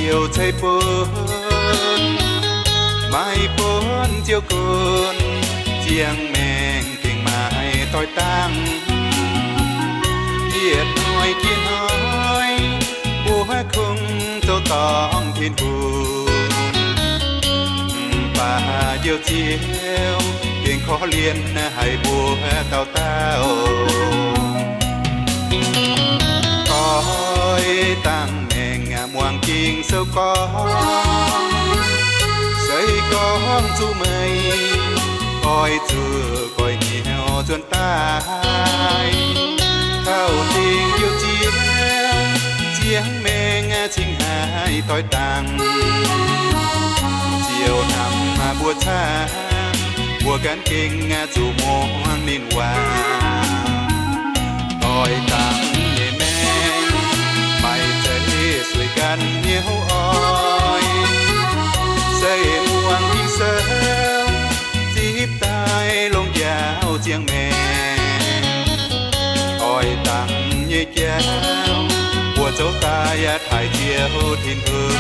Ziouv ceix bun, maiv bun Ziouv gunv, ziangh maengc gengh maaih doix dangh. Yietc hnoi jiex hnoi, mbuo kungx zoux dorngc Tin-Hungh. Mv baac Njoux Ziouv gengh korv-lienh haic mbuo dauh dauh. Doix dangh maengc muangx Ging-Sou gorngv, se gorngv zuqc meih, oix zuqc goiv hnyouv nzuonx daaih. Taux dingc Njoux Ziouv, ziangh maengc cingx haih doix dangh. Ziouv hnamv mbuo camv, mbuo ganh gengh zuqc muangx ninh waac. Doix dangh nyei maengc, maiv zeiz sueih ganh hnyouv oix, se muangx Ging-Sou, zipv daaih longc njaaux ziangh maengc. Doix dangh nyei jauv, mbuo zoux daaih yaac taaih Ziouv Tin-Hungh.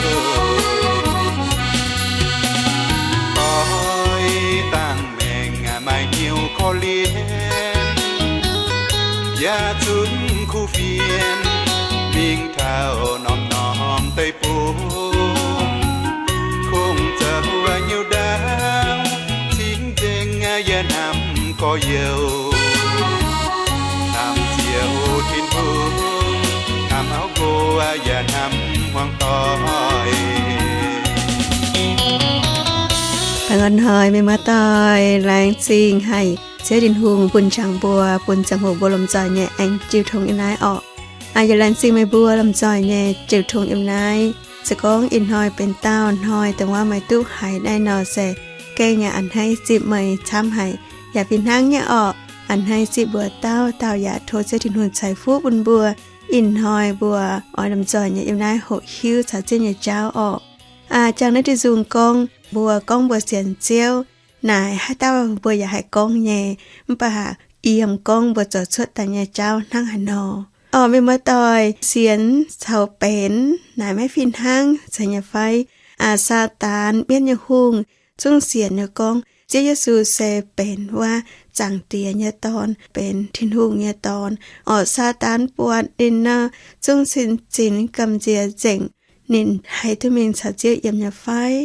Doix dangh maengc maaih hnyouv korv-lienh, yaac zunc kuv fienx mingh taux norm-norm deic-bung, kungx zoux hnyouv ndaauv, cingx nzengc yaac hnamv gorx-youz. Hnamv Ziouv Tin-Hungh, hnamv auv nqox yaac hnamv hmuangv doic. Baengh orn hnoi mienh muoz doic, laengz zingh haic Ziouv Tin-Hungh bun qangx mbuo, bun ziangh hoc mbuo lomh nzoih nyei aengx jiu tong yiem naaiv orqc. Aa, yaac laengz zingh meih mbuo lomh nzoih nyei jiu tong yiem naaiv. Se gorngv ih hnoi benx daauh hnoi dongh wuov meih duqv haiz naaiv nor se gengh yaac a'hneiv zipv meih camv haic, yaac fih hnangv nyei orqc. A'hneiv zipv mbuo dauh dauh yaac tov Ziouv Tin-Hungh ceix fuqv bun mbuo. Ih hnoi mbuo oix lomh nzoih nyei yiem naaiv hoqc hiuv caux Ziouv nyei jauv orqc. Aa, jangx naaiv diuh nzung gorngv, mbuo gorngv mbuo sienx Ziouv naaic, haaix dauh mbuo yaac haih gorngv nyei, mv baac yiem gorngv mbuo zoux cuotv daaih nyei jauv hnangv haaix nor. Orqc, mienh muoz doic, sienx caux benx naaic maiv fih hnangv, zeiz nyei fai? Aa, Saadaan, mienv nyei hungh, zungv sienx nyei gorngv Ziouv Yesu se benx wuov Zaangc Diex nyei Dorn, benx Tin-Hungh nyei Dorn. Orqc, Saadaan buatc ninh nor, zungv cing-zinx gamh nziex nzengc ninh haih duqv mingh caux Ziouv yiem nyei fai?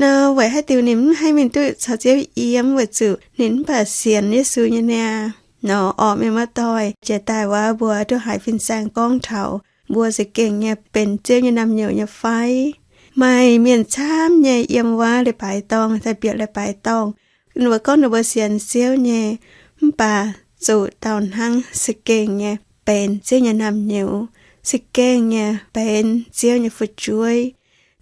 Nor weic haaix diuc ninh mv haih mingh duqv caux Ziouv yiem? Weic zuqc ninh mv baac sienx Yesu nyei niaa. Nor orqc, mienh muoz doic, jiex daaih wuov mbuo duqv haiz fin-saeng gorngv taux mbuo za'gengh nyei benx Ziouv nyei naamh nyouz nyei fai? Maaih mienh camv nyei yiem wuov leiz-baaix dorngh daaih bieqc leiz-baaix dorngh, ninh mbuo gorngv ninh mbuo sienx Ziouv nyei, mv baac zuqc dauh hnangv za'gengh nyei benx Ziouv nyei naamh nyouz, za'gengh nyei benx Ziouv nyei fu'jueiv.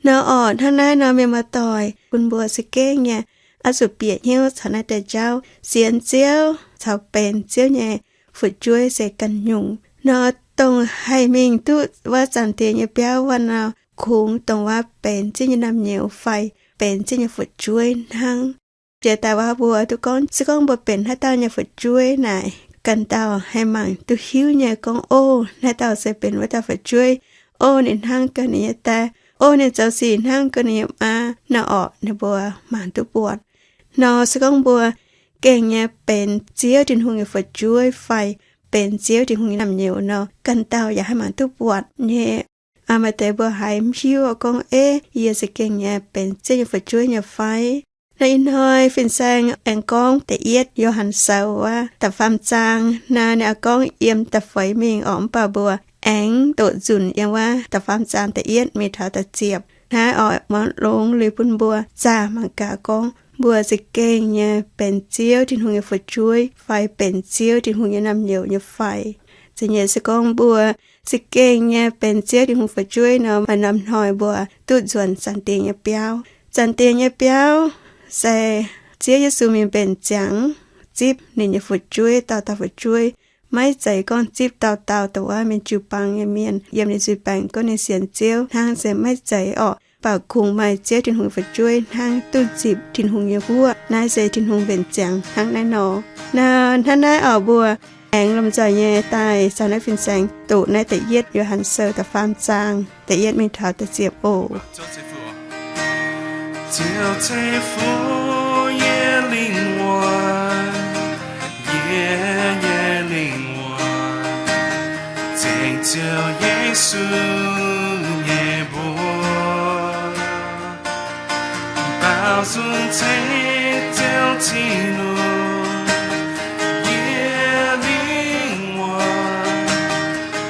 Nor orqc, hnangv naaiv nor, mienh muoz doic, bun mbuo za'gengh nyei oix zuqc bieqc hnyouv caux naaiv deix jauv, sienx Ziouv caux benx Ziouv nyei fu'jueiv se ganh nyungc. Nor dongh haih mingh duqv wuov Zaangc Diex nyei biauv wuov nor, kungx dongh wuov benx Ziouv nyei naamh nyouz fai benx Ziouv nyei fu'jueiv hnangv. Jiex daaih wuov mbuo duqv gorngv, se gorngv mbuo benx haaix dauh nyei fu'jueiv naaic, ganh dauh haih mangc duqv hiuv nyei gorngv, o, naaiv dauh se benx wuov dauh fu'jueiv. O, ninh hnangv gau ninh nyei die. O, ninh zoux sic hnangv gau ninh nyei maa. Nor orqc, ninh mbuo mangc duqv buatc. Nor se gorngv mbuo gengh nyei benx Ziouv Tin-Hungh nyei fu'jueiv fai benx Ziouv Tin-Hungh nyei naamh nyouz nor, ganh dauh yaac haih mangc duqv buatc nyei. Maaih deix mbuo haiz mv hiuv gorngv, Ei, yie za'gengh nyei benx Ziouv nyei fu'jueiv nyei fai? Nor ih hnoi fin-saeng aengx gorngv da'yietv Yo^han Sou wuov da'faam zaang. Nor ninh aengx gorngv yiem da'feix mingh orqc, mv baac mbuo aengx doqc nzunc yiem wuov da'faam zaang da'yietv mingh taux da'ziepc hnangv orqc. Muangx longx liuz bun mbuo zaah mangc gaax gorngv mbuo za'gengh nyei benx Ziouv Tin-Hungh nyei fu'jueiv fai benx Ziouv Tin-Hungh nyei naamh nyouz nyei fai. Zeiz nyei se gorngv mbuo za'gengh nyei benx Ziouv Tin-Hungh fu'jueiv nor, maaih norm hnoi mbuo duqv nzuonx Zaangc Diex nyei biauv. Zaangc Diex nyei biauv se Ziouv Yesu mingh mbenc ziangx zipv ninh nyei fu'jueiv, dauh dauh fu'jueiv. Maiv zeiz gorngv zipv dauh dauh dongh wuov mingh jiu-baang nyei mienh yiem ninh zuiz-baengc gorngv ninh sienx Ziouv hnangv, se maiv zeiz orqc. Mv baac kungx maaih Ziouv Tin-Hungh nyei fu'jueiv hnangv duqv nzipc Tin-Hungh nyei huoqv. Naaiv se Tin-Hungh mbenc ziangx hnangv naaiv nor. Nor hnangv naaiv orqc, mbuo Aengx lomh nzoih nyei daaih caux naaiv fin-saeng doqc naaiv da'yietv Yo^han Sou da'faam zaang da'yietv mingh taux da'ziepc oc. Ziouv ceix fuqv yie lingh wuonh, yie nyei lingh wuonh, zengc Ziouv Yesu nyei mbuox. Baaux nzung ceng Ziouv Tin-Hungh, yie lingh wuonh,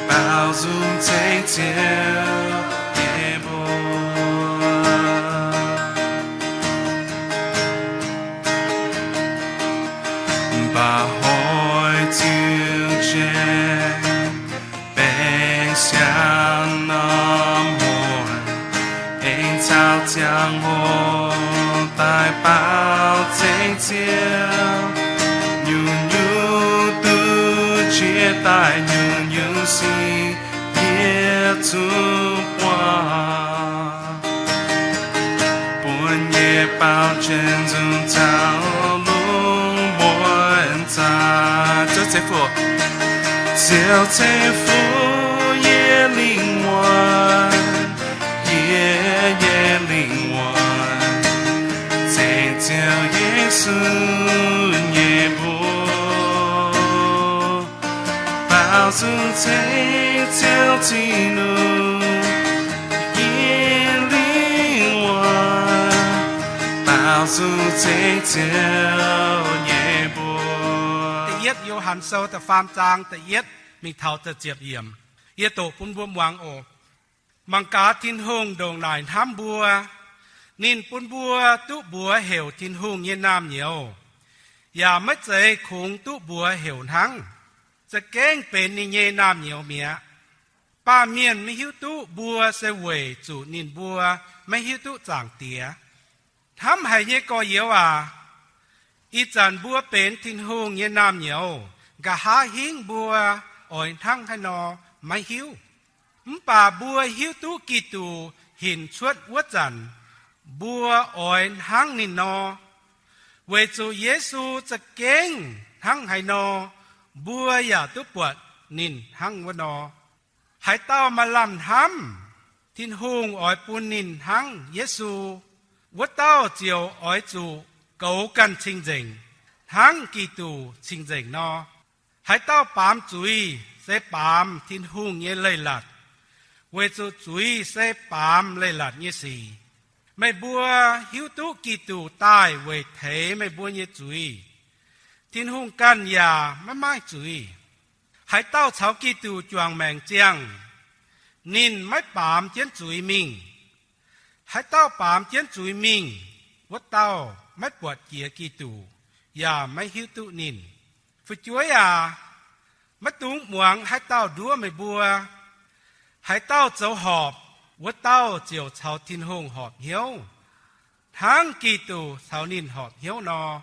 baaux nzung ceng Ziouv nyei mbuox. Mba'hnoi ziux jiex benx siang norm muonc, aengx caux ziangh hoc daaih baaux nzeng Ziouv. Nyungc-nyungc duqv jiex daaih nyungc-nyungc sic, yie zungv buangh. Buonc nyei baaux jiex nzunc caux lungh muonc zaah. Ziouv ceix fuqv, Ziouv ceix fuqv yie lingh wuonh, yie nyei lingh wuonh, zengc Ziouv Yesu nyei mbuox. Baaux nzung ceng Ziouv Tin-Hungh, yie lingh wuonh, baaux nzung ceng Ziouv nyei mbuox. Da'yietv Yo^han Sou da'faam zaang da'yietv mingh taux da'ziepc yiemc. Yie doqc bun mbuo muangx oc. Mangc gaax, Tin-Hungh ndongc naaic hnamv mbuo. Ninh bun mbuo duqv mbuox heuc Tin-Hungh nyei naamh nyouz, yaac maiv zeiz kungx duqv mbuox heuc hnangv. Za'gengh benx ninh nyei naamh nyouz mi'aqv. Baamh mienh maiv hiuv duqv mbuo se weic zuqc ninh mbuo maiv hiuv duqv Zaangc Diex. Hnamv haic nyei gorx-youz aac, ih zanc mbuo benx Tin-Hungh nyei naamh nyouz, nqa'haav hingv mbuo oix hnangv haaix nor maiv hiuv. Mv baac mbuo hiuv duqv Giduc hinc cuotv wuov zanc, mbuo oix hnangv ninh nor, weic zuqc Yesu za'gengh hnangv haaix nor, mbuo yaac duqv buatc ninh hnangv wuov nor. Haaix dauh maaih lamh hnamv, Tin-Hungh oix bun ninh hnangv Yesu, wuov dauh ziouc oix zuqc goux ganh cing-nzengc, hnangv Giduc cing-nzengc nor. Haaix dauh baamz zuiz se baamz Tin-Hungh nyei leiz-latc, weic zuqc zuiz se baamz leiz-latc nyei sic. Meih mbuo hiuv duqv Giduc daaih weic teix meih mbuo nyei zuiz. Tin-Hungh ganh yaac maiv maaih zuiz. Haaix dauh caux Giduc juangc maengc ziangh, ninh maiv baamz jienv zuiz mingh. Haaix dauh baamz jienv zuiz mingh, wuov dauh maiv buatc jiex Giduc, yaac maiv hiuv duqv ninh. Fu'jueiv aac, maiv dungx muangx haaix dauh nduov meih mbuo. Haaix dauh zoux horpc, wuov dauh ziouc caux Tin-Hungh horpc hnyouv, hnangv Giduc caux ninh horpc hnyouv nor.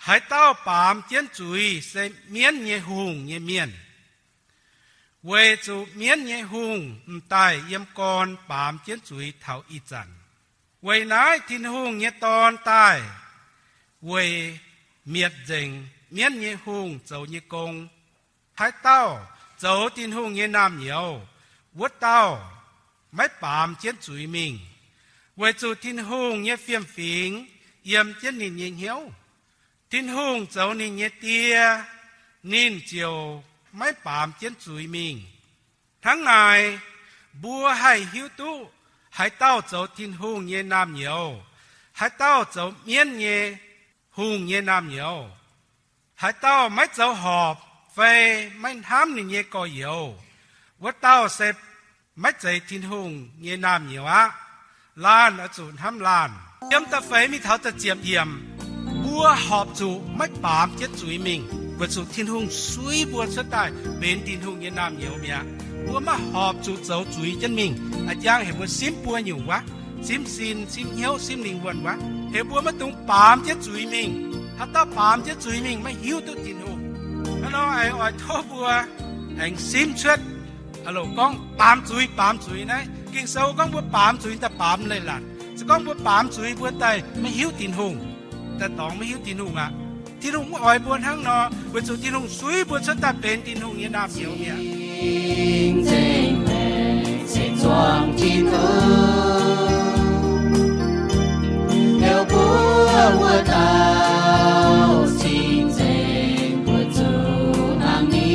Haaix dauh baamz jienv zuiz se mienv nyei hungh nyei mienh, weic zuqc mienv nyei hungh m'daaih yiem gorn baamz jienv zuiz taux ih zanc. Weic naaiv Tin-Hungh nyei Dorn daaih weic mietc nzengc mienv nyei hungh zoux nyei gong. Haaix dauh zoux Tin-Hungh nyei naamh nyouz, wuov dauh maiv baamz jienv zuiz mingh, weic zuqc Tin-Hungh nyei fiem-fingx yiem jienv ninh nyei hnyouv. Tin-Hungh zoux ninh nyei Die, ninh ziouc maiv baamz jienv zuiz mingh. Hnangv naaic, mbuo haih hiuv duqv haaix dauh zoux Tin-Hungh nyei naamh nyouz, haaix dauh zoux mienv nyei hungh nyei naamh nyouz. Haaix dauh maiv zoux horpc fai maiv hnamv ninh nyei gorx-youz, wuov dauh se maiv zeiz Tin-Hungh nyei naamh nyouz aqv. Laanh oix zuqc hnamv laanh. Yiem da'feix mingh taux da'ziepc yiemc, mbuo horpc zuqc maiv baamz jienv zuiz mingh, weic zuqc Tin-Hungh suiv mbuo cuotv daaih benx Tin-Hungh nyei naamh nyouz mi'aqv. Mbuo maiv horpc zuqc zoux zuiz jienv mingh. A'jang heuc mbuo simv buo nyungc wuov, simv sin, simv hnyouv, simv lingh wuonh wuov. Heuc mbuo maiv dungx baamz jienv zuiz mingh. Haaix dauh baamz jienv zuiz mingh maiv hiuv duqv Tin-Hungh. Hnangv nor aengx oix tov mbuo aengx simv cuotv, aa, gorngv baamz zuiz, baamz zuiz naaiv. Ging-Sou gorngv mbuo baamz zuiz daaih baamz leiz-latc. Se gorngv mbuo baamz zuiz mbuo daaih maiv hiuv Tin-Hungh, daaih dorngx maiv hiuv Tin-Hungh aqv. Tin-Hungh mv oix mbuo hnangv nor, weic zuqc Tin-Hungh suiv mbuo cuotv daaih benx Tin-Hungh nyei naamh nyouz mi'aqv. Cing-nzengc maengc se zuangx Tin-Hungh, heuc mbuo wuov dauh cing-nzengc mbuo zuqc hnangv ni.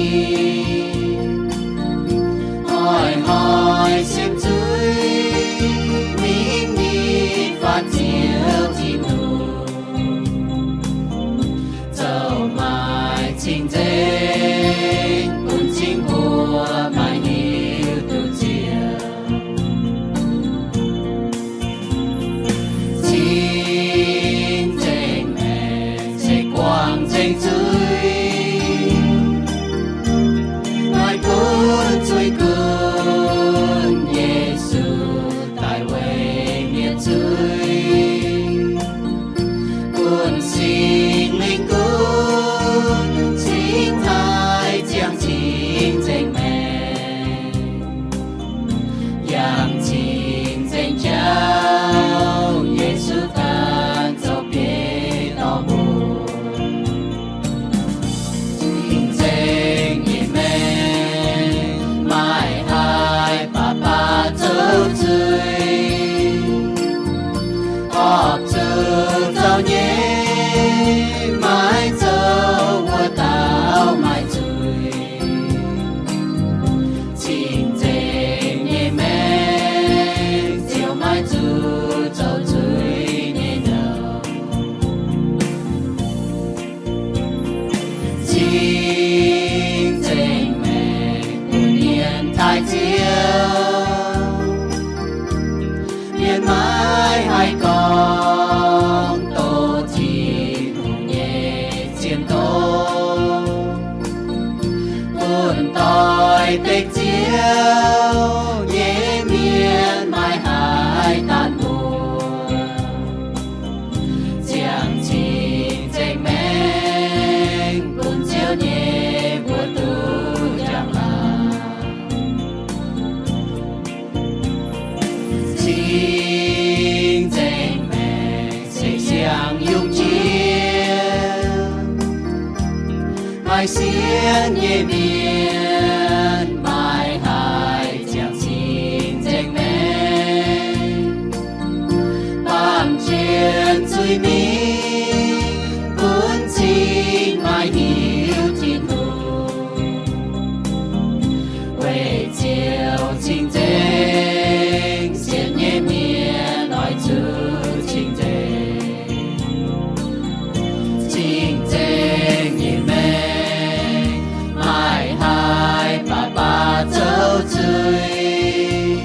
Hnoi-hnoi sienx zuiz mingh ni, faatv Ziouv Tin-Hungh, zoux maaih cing-nzengc bun cing mbuo maaih hiuv duqv Ziouv. Cing-nzengc maengc se guangc nzengc zuiz, maaih gunv zuiz gunv Yesu daaih weic mienh zuiz. Gunv Singx Lingh gunv cingx taaih ziangh cing-nzengc maengc, yangh cing-nzengc jauv Yesu ganh zoux biei dorh mbuo. Cing-nzengc nyei maengc maaih haaix baac baac zoux zuiz, horpc zuqc zoux nyei, maiv zoux wuov dauh maaih zuiz. Cing-nzengc nyei maengc ziouc maiv zuqc zoux zuiz nyei nouh. Cing-nzengc maengc bun mienh taaih Ziouv, mienh maiv haih gorngv doqc Tin-Hungh nyei zien doz. Bun doix-dekc Ziouv nyei mienh maiv haih daanh mbuox, ziangh cing-nzengc maengc bun Ziouv nyei mbuox duqv njang-laangc. Cing-nzengc maengc se siang-yungh jiex, maaih sienx nyei mienh maiv haih ziangh cing-nzengc maengc, baamh jien zuiz mingh, gunv cing maaih hiuv Tin-Hungh. Weic Ziouv cing-nzengc, sienx nyei mienh oix zuqc cing-nzengc. Cing-nzengc nyei maengc maaih haaix baac baac zoux zuiz,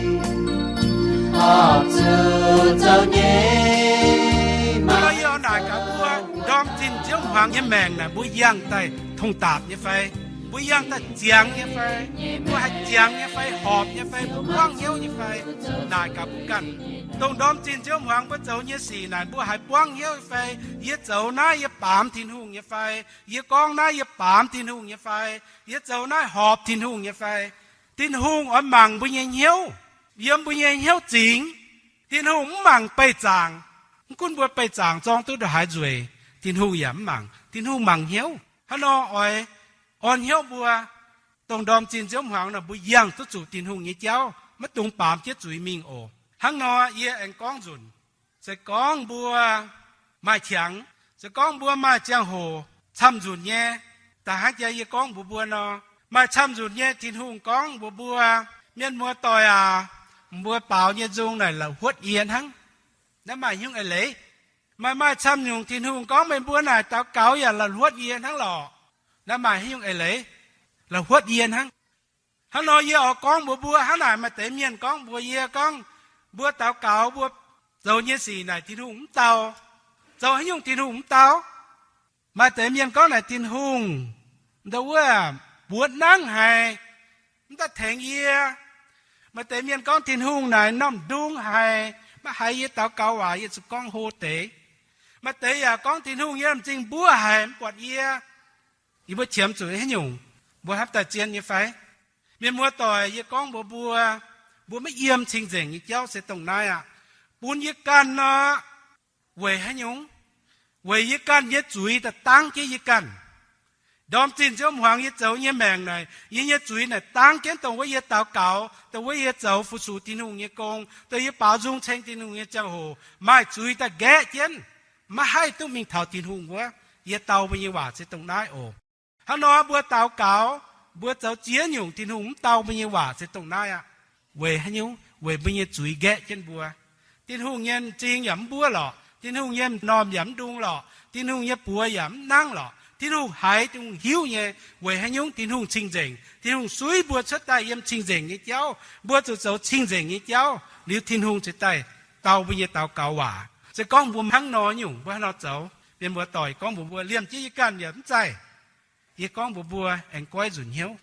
horpc zuqc zoux nyei. Maiv yie oix naaic gaax mbuo, ndorm zinh nziouv hmuangx nyei maengc naaic mbuo yangh daaih tong-daapc nyei fai? Mbuo yangh daaih ziangx nyei fai? Mbuo haiz ziangx nyei fai? Horpc nyei fai? Mbuo buangv hnyouv nyei fai? Naaic gaax mbuo ganh, dongh ndorm zinh nziouv hmuangx mbuo zoux nyei sic naaic mbuo haiz buangv hnyouv nyei fai? Yie zoux naaiv yie baamz Tin-Hungh nyei fai? Yie gorngv naaiv yie baamz Tin-Hungh nyei fai? Yie zoux naaiv horpc Tin-Hungh nyei fai? Tin-Hungh oix mangc mbuo nyei hnyouv, yiem mbuo nyei hnyouv zingx. Tin-Hungh mv mangc beih zaangc. Mv gunv mbuo beih zaangc zorng duqv ndongc haaix nzueic, Tin-Hungh yaac mv mangc. Tin-Hungh mangc hnyouv. Hnangv nor oix orn hnyouv mbuo, dongh ndorm zinh nziouv hmuangx nor mbuo yangh duqv zuqc Tin-Hungh nyei jauv, maiv dungx baamz jienv zuiz mingh oc. Hnangv nor yie aengx gorngv nzunc, se gorngv mbuo maaih qangx, se gorngv mbuo maaih ziangh hoc camv-nzunc nyei, da'hnangv jaax yie gorngv mbuox mbuo nor, maaih camv-nzunc nyei Tin-Hungh gorngv mbuox mbuo, mienh muoz-doic aac, mbuo baaux nyei nzung naaic la'huotv yie hnangv. Naaiv maaih haaix nyungc eix leiz? Maaih, maaih camv nyungc Tin-Hungh gorngv meih mbuo naaic daux gaux yaac la'huotv yie hnangv lorqc. Naaiv maaih haaix nyungc eix leiz? La'huotv yie hnangv. Hnangv nor yie oix gorngv mbuox mbuo, hnangv naaic maaih deix mienh gorngv mbuox yie gorngv, mbuo daux gaux mbuo zoux nyei sic naaic Tin-Hungh mv dau. Zoux haaix nyungc Tin-Hungh mv dau? Maaih deix mienh gorngv naaic Tin-Hungh ndau wuov buoz nangv haic, mv daaih tengx yie. Maaih deix mienh gorngv Tin-Hungh naaic m'normh ndung haic, maiv haiz yie daux gaux waac, yie zuqc gorngv hlo deix. Maaih deix yaac gorngv Tin-Hungh yiem m'zing mbuov haic, mv buatc yie. Yie mbuo qiemx zuqc haaix nyungc? Mbuo hnamv daaih zien nyei fai? Mienh muoz-doic, yie gorngv mbuox mbuo, mbuo maiv yiem cing-nzengc nyei jauv se dongh naaiv aqv. Bun yie ganh nor, weic haaix nyungc? weic yie ganh nyei zuiz daaih dangv jienv yie ganh. Ndorm zinh nziouv hmuangx yie zoux nyei maengc naaic, yie nyei zuiz naaic dangv jienv dongh wuov yie daux gaux, dongh wuov yie zoux fu-sux Tin-Hungh nyei gong, dongh yie baaux nzung ceng Tin-Hungh nyei ziangh hoc maaih zuiz daaih nqaeqv jienv, maiv haih duqv mingh taux Tin-Hungh wuov. Yie dau mbuo nyei waac se dongh naaiv oc. Hnangv nor mbuo daux gaux, mbuo zoux ziex nyungc Tin-Hungh mv dau mbuo nyei waac se dongh naaiv aqv. Weic haaix nyungc? Weic mbuo nyei zuiz nqaeqv jienv mbuo. Tin-Hungh nyei m'zing yaac mv mbuov lorqc, Tin-Hungh nyei m'normh yaac mv ndung lorqc, Tin-Hungh nyei buoz yaac mv nangv lorqc. Tin-Hungh haiz, Tin-Hungh hiuv nyei. Weic haaix nyungc? Tin-Hungh cing-nzengc. Tin-Hungh suiv mbuo cuotv daaih yiem cing-nzengc nyei jauv. Mbuo zuqc zoux cing-nzengc nyei jauv liuz Tin-Hungh cingx daaih dau mbuo nyei daux gaux waac. Se gorngv mbuo hnangv nor nyungc, mbuo hnangv nor zoux, mienh muoz-doic, gorngv mbuox mbuo, liemh jiex yie ganh yaac mv zeiz. Yie gorngv mbuox mbuo aengx goiv nzunc hnyouv.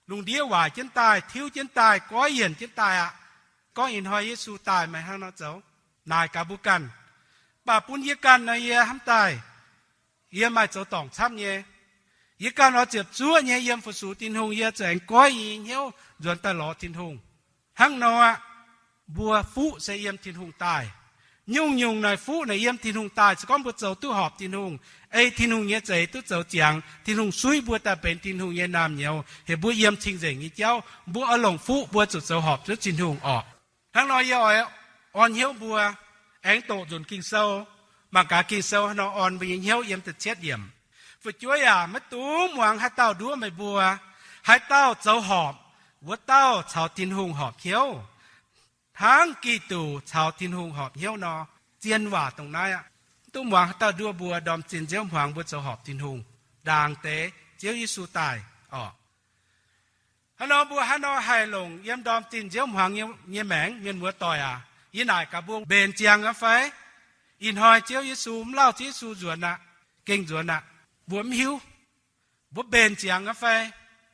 Lungh ndiev waaic jienv daaih, tiuv jienv daaih, goiv yienc jienv daaih aqv. Gorngv ih hnoi Yesu daaih meih hnangv nor zoux, naaic gaax mbuo ganh. Mv baac bun yie ganh nor, yie hnamv daaih, yie maaih zoux dorngc camv nyei. Yie ganh oix ziepc zuoqv nyei yiem fu-sux Tin-Hungh, yie zuqc aengx goiv yie nyei hnyouv nzuonx daaih lorz Tin-Hungh. Hnangv nor aqv. Mbuo fuqv se yiem Tin-Hungh daaih. Nyungc-nyungc naaic fuqv naaic yiem Tin-Hungh daaih. Se gorngv mbuo zoux duqv horpc Tin-Hungh, ei Tin-Hungh nyei zeix duqv zoux ziangx, Tin-Hungh suiv mbuo daaih benx Tin-Hungh nyei naamh nyouz, heuc mbuo yiem cing-nzengc nyei jauv, mbuo oix longc fuqv mbuo zuqc zoux horpc zuqv Tin-Hungh orqc. Hnangv nor yie oix orn hnyouv mbuo aengx doqc nzunc Ging-Sou, mangc gaax Ging-Sou hnangv nor orn mbuo nyei hnyouv yiem da'cietv yiemc. Fu'jueiv aac, maiv dungx muangx haaix dauh nduov meih mbuo. Haaix dauh zoux horpc, wuov dauh caux Tin-Hungh horpc hnyouv. Hnangv Giduc caux Tin-Hungh horpc hnyouv nor. Zien waac dongh naaiv aqv. Mv dungx muangx haaix dauh nduov mbuo. Ndorm zinh nziouv hmuangx mbuo zoux horpc Tin-Hungh, ndaangc deix Ziouv Yesu daaih orqc. Hnangv nor mbuo hnangv nor haih longc yiem ndorm zinh nziouv hmuangx nyei maengc. Mienh muoz-doic aac, yie naaic gaax mbuo, mbenc ziangx aqv fai? Ih hnoi Ziouv Yesu, mv lauh Ziouv Yesu nzuonx aqv, gengh nzuonx aqv, mbuo mv hiuv. Mbuo mbenc ziangx aqv fai?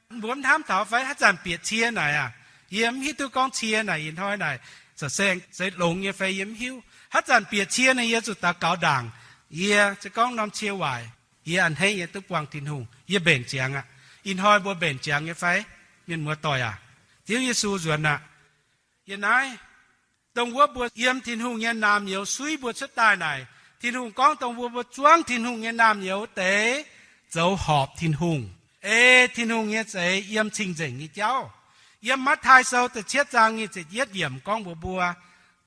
Mbuo mv hnamv taux fai? Haaix zanc bieqc cie naaic aac, yie mv hiuv duqv gorngv cie naaic ih hnoi naaic, za'gengh se longx nyei fai yie mv hiuv. Haaix zanc bieqc cie naaic yie zuqc daux gaux ndaangc. Yie se gorngv norm cie waaic, yie a'hneiv nyei duqv buangh Tin-Hungh, yie mbenc ziangx aqv. Ih hnoi mbuo mbenc ziangx nyei fai? Mienh muoz-doic aac, Ziouv Yesu nzuonx aqv. Yie naaiv, dongh wuov mbuo yiem Tin-Hungh nyei naamh nyouz suiv mbuo cuotv daaih naaic, Tin-Hungh gorngv dongh wuov mbuo zuangv Tin-Hungh nyei naamh nyouz wuov deix zoux horpc Tin-Hungh, ei Tin-Hungh nyei zeix yiem cing-nzengc nyei jauv. Yiem Matv^taai Sou da'cietv zaang nyic ziepc yietv yiemc gorngv mbuox mbuo,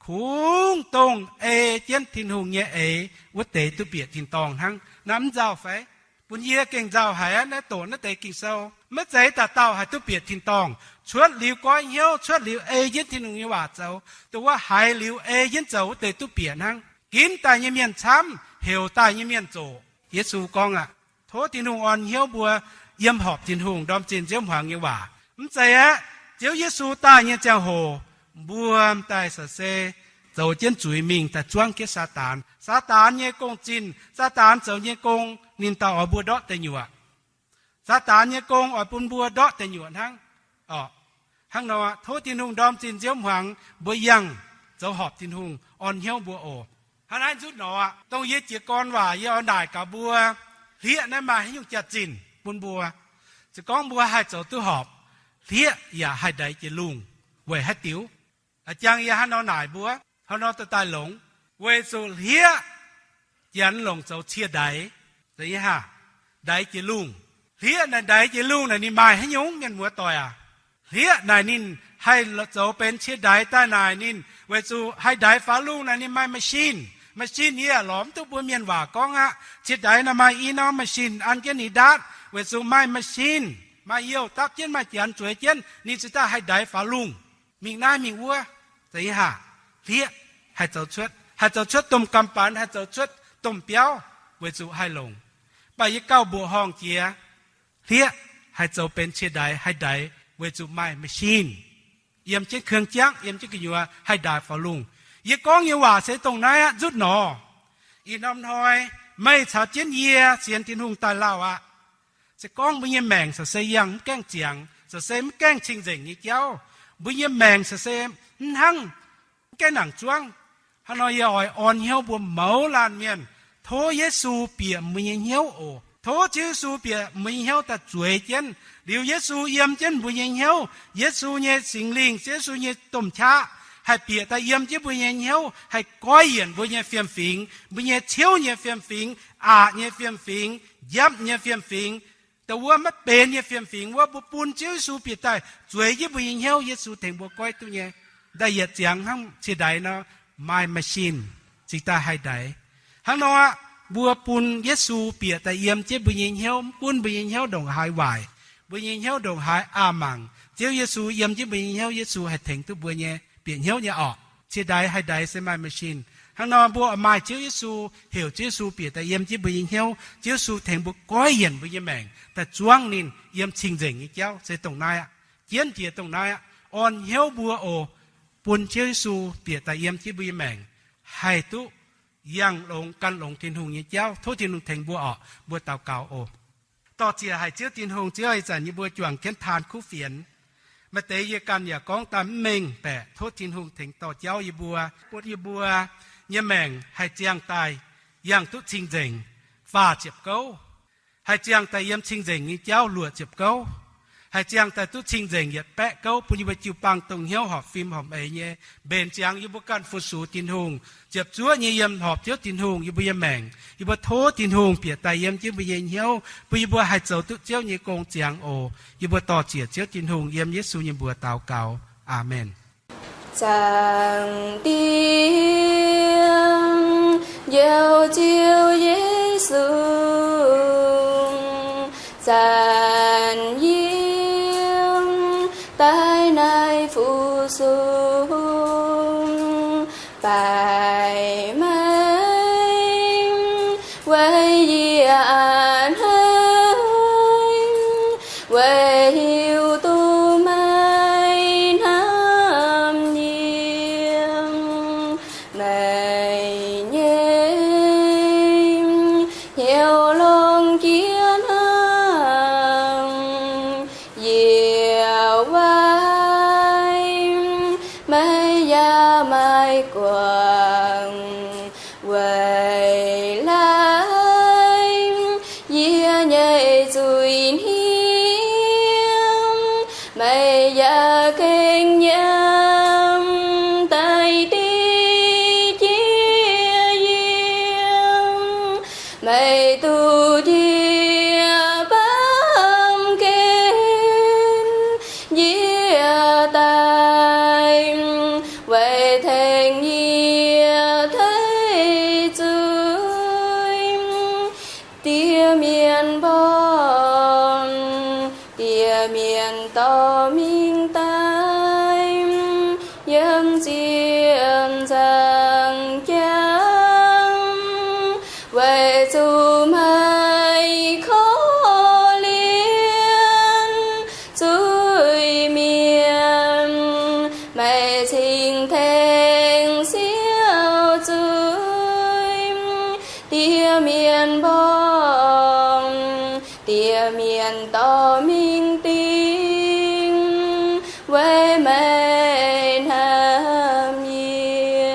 kungx dongh ei jienv Tin-Hungh nyei eix wuov deix duqv bieqc tin-dorngh hnangv. Naaiv mv nzauh fai? Bun yie gengh nzauh haic aqv. Naaiv doqc naaiv deix Ging-Sou, maiv zeiz dauh dauh haih duqv bieqc tin-dorngh. Cuotv liuz goiv hnyouv, cuotv liuz ei jienv Tin-Hungh nyei waac zoux, dongh wuov haiz liuz ei jienv zoux wuov deix duqv bieqc hnangv. Ginv daaih nyei mienh camv, heuc daaih nyei mienh zoqc. Yesu gorngv aqv. Tov Tin-Hungh orn hnyouv mbuo yiem horpc Tin-Hungh ndorm zinh nziouv hmuangx nyei waac. Mv zeiz aeqv, Ziouv Yesu daaih nyei ziangh hoc, mbuo daaih sa se zoux jienv zuiz mingh daaih zuangv jienv Saadaan. Saadaan nyei gong-zinh, Saadaan zoux nyei gong, ninh daaih oix mbuo ndortv deic nyuoqc. Saadaan nyei gong oix bun mbuo ndortv deic nyuoqc hnangv. Hnangv nor, tov Tin-Hungh ndorm zinh nziouv hmuangx mbuo yangh zoux horpc Tin-Hungh, orn hnyouv mbuo oc. Hnangv naaiv nzutv nor aqv, dongh yie jiez gorn waac yie oix naaic gaax mbuo, hlieqv naaiv maaih haaix nyungc jaax-zinh bun mbuo. Se gorngv mbuo haih zoux duqv horpc, hlieqv yaac haih ndaix jiex lungh. Weic haaix diuc? A'jang yie hnangv nor naaic mbuo, hnangv nor daaih longx. Weic zuqc hlieqv janx longc zoux cie ndaix, ndaix jiex lungh. Hlieqv naaic ndaix jiex lungh naaic ninh maaih haaix nyungc, mienh muoz-doic aac? Hlieqv naaic ninh haih zoux benx cie ndaix daaih naaic ninh weic zuqc haih ndaix faaux lungh naaic ninh maaih machine. Machine yie lorz mv duqv mbuo mienh waac gorngv aqv. Cie ndaix naaic maaih i norm machine an jienv ninh ndaatv weic zuqc maaih machine, maaih youh dapv jienv, maaih janx zueiz jienv, ninh cingx daaih haih ndaix faaux lungh, mingh naaiv mingh wuov. Hlieqv haih zoux cuotv, haih zoux cuotv domh gamh banx, haih zoux cuotv domh biauv weic zuqc haih longc. Mv baac yie gauh mbuoqc horngh jiex, hlieqv haih zoux benx cie ndaix haih ndaix weic zuqc maaih machine, yiem jienv keung-jangv, yiem jienv gu'nyuoz haih ndaix faaux lungh. Yie gorngv nyei waac se dongh naaiv aqv nzutv nor. Ih norm hnoi meih caux jienv yie sienx Tin-Hungh daaih lauh aqv. Se gorngv mbuo nyei maengc caux se yangh mv gaengh ziangx, caux se mv gaengh cing-nzengc nyei jauv, mbuo nyei maengc caux se mv hnangv, mv gaengh nangc zuangv. Hnangv nor yie oix orn hnyouv mbuo mouz laanh mienh, tov Yesu bieqc mbuo nyei hnyouv oc. Tov Ziouv Yesu bieqc mbuo nyei hnyouv daaih zueiz jienv. Liuz Yesu yiem jienv mbuo nyei hnyouv, Yesu nyei Singx Lingh, Ziouv Yesu nyei domh qaqv, haih bieqc daaih yiem jienv mbuo nyei hnyouv, haih goiv yienc mbuo nyei fiem-fingx, mbuo nyei ciouv nyei fiem-fingx, aqc nyei fiem-fingx, njapv nyei fiem-fingx, da'wuov maiv benx nyei fiem-fingx wuov, mbuo bun Ziouv Yesu bieqc daaih zueiz jienv mbuo nyei hnyouv. Yesu tengx mbuo goiv duqv nyei. Da'yietc ziangx hnangv ciex ndaix nor, maaih machine cingx daaih haih ndaix. Hnangv nor aqv, mbuo bun Yesu bieqc daaih yiem jienv mbuo nyei hnyouv, mv gunv mbuo nyei hnyouv ndongc haaix waaic, mbuo nyei hnyouv ndongc haaix aqc mangc, Ziouv Yesu yiem jienv mbuo nyei hnyouv, Yesu haih tengx duqv mbuo nyei bieqc hnyouv nyei orqc. Ciex ndaix haih ndaix se maaih machine. Hnangv nor mbuo oix maaih Ziouv Yesu, heuc Ziouv Yesu bieqc daaih yiem jienv mbuo nyei hnyouv, Ziouv Yesu tengx mbuo goiv yienc mbuo nyei maengc daaih zuangv ninh yiem cing-nzengc nyei jauv. Se dongh naaiv aqv. Jienv jiex dongh naaiv aqv. Orn hnyouv mbuo oc, bun Ziouv Yesu bieqc daaih yiem jienv mbuo nyei maengc, haih duqv yangh longx, gan longx Tin-Hungh nyei jauv. Tov Tin-Hungh tengx mbuo orqc. Mbuo daux gaux oc. Dorh ziec haic Ziouv Tin-Hungh, Ziouv ih zanc yie mbuo juangc jienv taan kuv fienx. Maaih deix yie ganh yaac gorngv daaih mv mengh baeqc, tov Tin-Hungh tengx dorh jauv yie mbuo, bun yie mbuo nyei maengc haih ziangh daaih yangh duqv cing-nzengc faah ziepc gouv, haih ziangh daaih yiem cing-nzengc nyei jauv luoqc ziepc gouv, haih ziangh daaih duqv cing-nzengc yietc baeqv gouv, bun yie mbuo jiu-baang dongh hnyouv horpc fim horpc eix nyei mbenc ziangx yie mbuo ganh fu-sux Tin-Hungh, ziepc zuoqv nyei yiem horpc Ziouv Tin-Hungh yie mbuo nyei maengc. Yie mbuo tov Tin-Hungh bieqc daaih yiem jienv mbuo nyei hnyouv, bun yie mbuo haih zoux duqv Ziouv nyei gong ziangx oc. Yie mbuo dorh ziec Ziouv Tin-Hungh yiem Yesu nyei mbuox daux gaux. Aamen. Zaangc Diex, Njoux Ziouv Yesu, zanc yiem daaih naaiv fu-sux, baaic maiv weic yie a'hneiv, weic hiuv duqv meih hnamv yie. Meih nyei hnyouv longc jiex hnangv yietc waaic, meih yaac maiv guangc. Weic laanh yie nyei zuiz hniev, meih yaac gengh nyiemc daaih div jienv yie. Meih duqv njiec baamh gen njiec daaih, weic tengx yie tei zuiz. Diex mienh mborngz, diex mienh dorh mingh daaih, yiem ziepc nzaangc jangx, weic zuqc meih korv-lienh zuiz-mienh, meih cingx tengx siou zuiz. Diex mienh mborngz, diex mienh dorh mingh dingc, weic meih hnamv yie.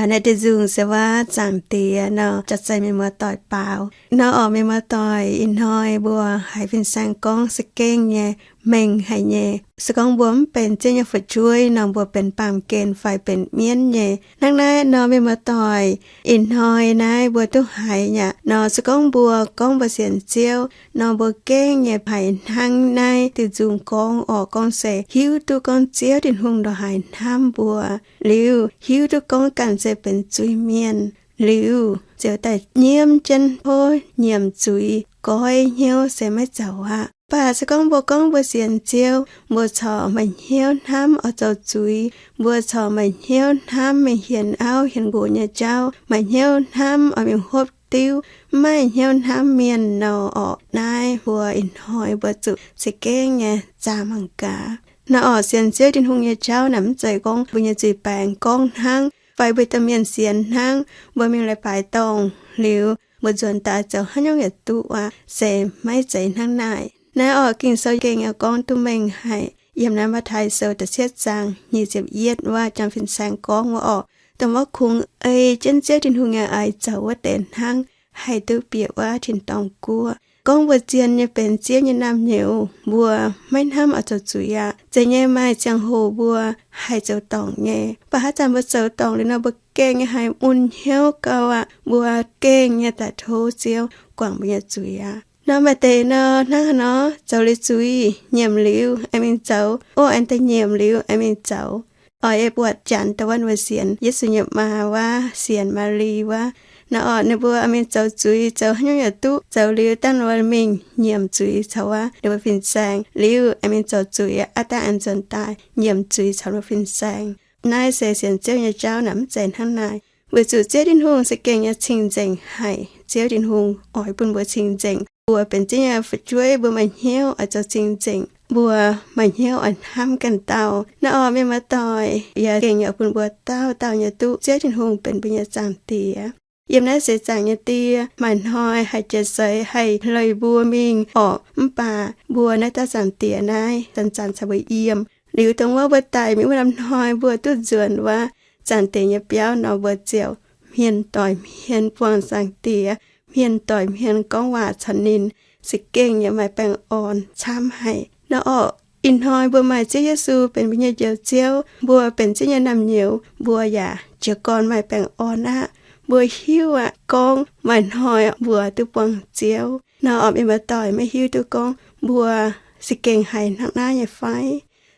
Naaiv deix nzung se waac Zaangc Diex nor, jaax zeih mienh muoz-doic baaux. Nor orqc, mienh muoz-doic, ih hnoi mbuo haiz fin-saeng gorngv se gengh nyei, mengh haic nyei. Se gorngv mbuo mv benx Ziouv nyei fu'jueiv nor, mbuo benx baamh gen fai benx mienv nyei. Hnangv naaiv nor, mienh muoz-doic, ih hnoi naaiv mbuo duqv haiz aqv nor, se gorngv mbuo gorngv mbuo sienx Ziouv nor, mbuo gengh nyei haiz hnangv naaiv deix nzung gorngv orqc, gorngv se hiuv duqv gorngv Ziouv Tin-Hungh ndongc haaix hnamv mbuo, liuz hiuv duqv gorngv ganh se benx zuiz-mienh, liuz ziouc daaih nyiemv jienv tov nyiemc zuiz, goiv hnyouv se maiv zoux aqv. Mv baac se gorngv mbuo gorngv mbuo sienx Ziouv, mbuo corc maaih hnyouv hnamv oix zoux zuiz, mbuo corc maaih hnyouv hnamv mingh hienx auv hienx nqox nyei jauv, maaih hnyouv hnamv oix mingh hopv diuv, mv maaih hnyouv hnamv mienh nor orqc, naaiv mbuo ih hnoi mbuo zuqc za'gengh nyei zaah mangc gaax. Nor orqc, sienx Ziouv Tin-Hungh nyei jauv naaic mv zeiz gorngv mbuo nyei zuiz baengx gorngv hnangv, fai mbuo domh mienh sienx hnangv, mbuo mingh leiz-baaix dorngh liuz, mbuo nzuonx daaih zoux haaix nyungc yaac duqv aqv. Se maiv zeiz hnangv naaic. Naaiv orqc, Ging-Sou gengh yaac gorngv duqv mengh haic. Yiem naaiv Matv^taai Sou da'cietv zaang nyic ziepc yietv waac, jang fin-saeng gorngv wuov orqc, dongh wuov kungx ei jienv Ziouv Tin-Hungh nyei oix zoux wuov deix hnangv, haih duqv bieqc wuov tin-dorngh guoqv. gorngv mbuo zien nyei benx Ziouv nyei naamh nyouz, mbuo maiv hnamv oix zoux zuiz aqv. Zeiz nyei maaih ziangh hoc mbuo haih zoux dorngc nyei, mv baac haaix zanc mbuo zoux dorngc liuz nor, mbuo gengh nyei haih mun hnyouv gau aqv. Mbuo gengh nyei daaih tov Ziouv guangc mbuo nyei zuiz aqv. Nor maaih deix nor hnangv haaix nor zoux liuz zuiz nyiemc liuz aengx mingh zoux, orv, aengx daaih nyiemc liuz aengx mingh zoux. Oix ei buatc Janx dongh wuov mbuo sienx Yesu nyei maa wuov, sienx Maa^li wuov. Nor orqc, ninh mbuo mingh zoux zuiz, zoux haaix nyungc yaac duqv, zoux liuz dangh ninh mbuo mingh nyiemc zuiz caux wuov ninh mbuo fin-saeng liuz aengx mingh zoux zuiz aqv, dangh aengx nzuonx daaih nyiemc zuiz caux ninh mbuo fin-saeng. Naaiv se sienx Ziouv nyei jauv naaic, mv zeiz hnangv naaic. Weic zuqc Ziouv Tin-Hungh se gengh nyei cing-nzengc haic. Ziouv Tin-Hungh oix bun mbuo cing-nzengc. Mbuo benx Ziouv nyei fu'jueiv, mbuo maaih hnyouv oix zoux cing-nzengc. Mbuo maaih hnyouv oix hnamv ganh dauh. Naaiv orqc, mienh muoz-doic, yaac gengh yaac bun mbuo dauh dauh nyei duqv Ziouv Tin-Hungh benx mbuo nyei Zaangc Diex. Yiem naaiv seix zaangc nyei die, maaih hnoi haih jiex seix, haih leiz mbuo mingh orqc, mv baac mbuo naaiv dauh Zaangc Diex naaiv zanc-zanc caux mbuo yiem. Liuz dongh wuov mbuo daic mingh wuov norm hnoi mbuo duqv nzuonx wuov Zaangc Diex nyei biauv nor, mbuo ziouc hmien doic hmien buangh Zaangc Diex, hmien doic hmien gorngv waac caux ninh, se gengh yaac maaih baengh orn camv haic. Nor orqc, ih hnoi mbuo maaih Ziouv Yesu benx mbuo nyei Njoux Ziouv, mbuo benx Ziouv nyei naamh nyouz, mbuo yaac jiez gorn maaih baengh orn aqv. Mbuo hiuv aqv gorngv maaih hnoi mbuo duqv buangh Ziouv. Nor orqc, mienh muoz-doic, maiv hiuv duqv gorngv mbuo se gengh haiz hnangv naaiv nyei fai?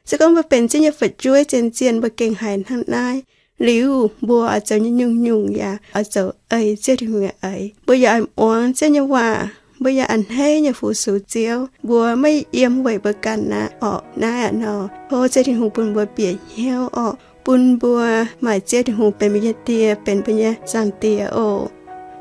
Se gorngv mbuo benx Ziouv nyei fu'jueiv zien-zien, mbuo gengh haiz hnangv naaiv, liuz mbuo oix zoux nyei nyungc-nyungc yaac oix zoux ei Ziouv Tin-Hungh nyei eix. Mbuo yaac oix muangx Ziouv nyei waac. Mbuo yaac a'hneiv nyei fu-sux Ziouv. Mbuo maiv yiem weic mbuo ganh aqv orqc. Naaiv aqv nor, tov Ziouv Tin-Hungh bun mbuo bieqc hnyouv orqc, bun mbuo maaih Ziouv Tin-Hungh benx mbuo nyei Die, benx mbuo nyei Zaangc Diex oc.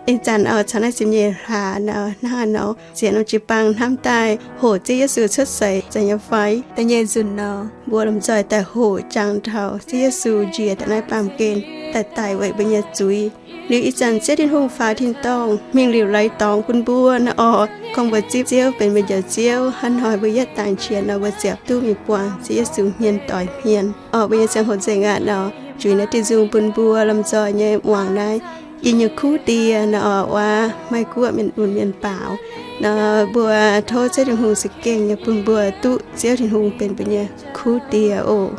Ih zanc oix caux naaiv ziepc nyeic hlaax nor, hnangv haaix nor sienx lomh jiu-baang hnamv daaih hoqc Ziouv Yesu cuotv seix zeiz nyei fai? Da'nyeic nzunc nor, mbuo lomh nzoih daaih hoqc jangx taux Ziouv Yesu njiec daaih naaiv baamh gen daaih daic weic mbuo nyei zuiz. Liuz ih zanc Ziouv Tin-Hungh faaux tin-dorngh mingh liuc leiz dorngx bun mbuo nor orqc, gorngv mbuo zipv Ziouv benx mbuo Njoux Ziouv, hnangv hnoi mbuo yietv dangx qiex nor, mbuo ziouc duqv mingh buangh Ziouv Yesu hmien doic hmien orqc. Mbuo nyei ziangh hoc nzengc aqv nor, juix naaiv diuh nzung bun mbuo lomh nzoih nyei muangx naaiv i nyei kuv die nor orqc, waac Meiv Guoqv mienh lunx mienh baaux nor, mbuo tov Ziouv Tin-Hungh za'gengh nyei bun mbuo duqv Ziouv Tin-Hungh benx mbuo nyei kuv die oc.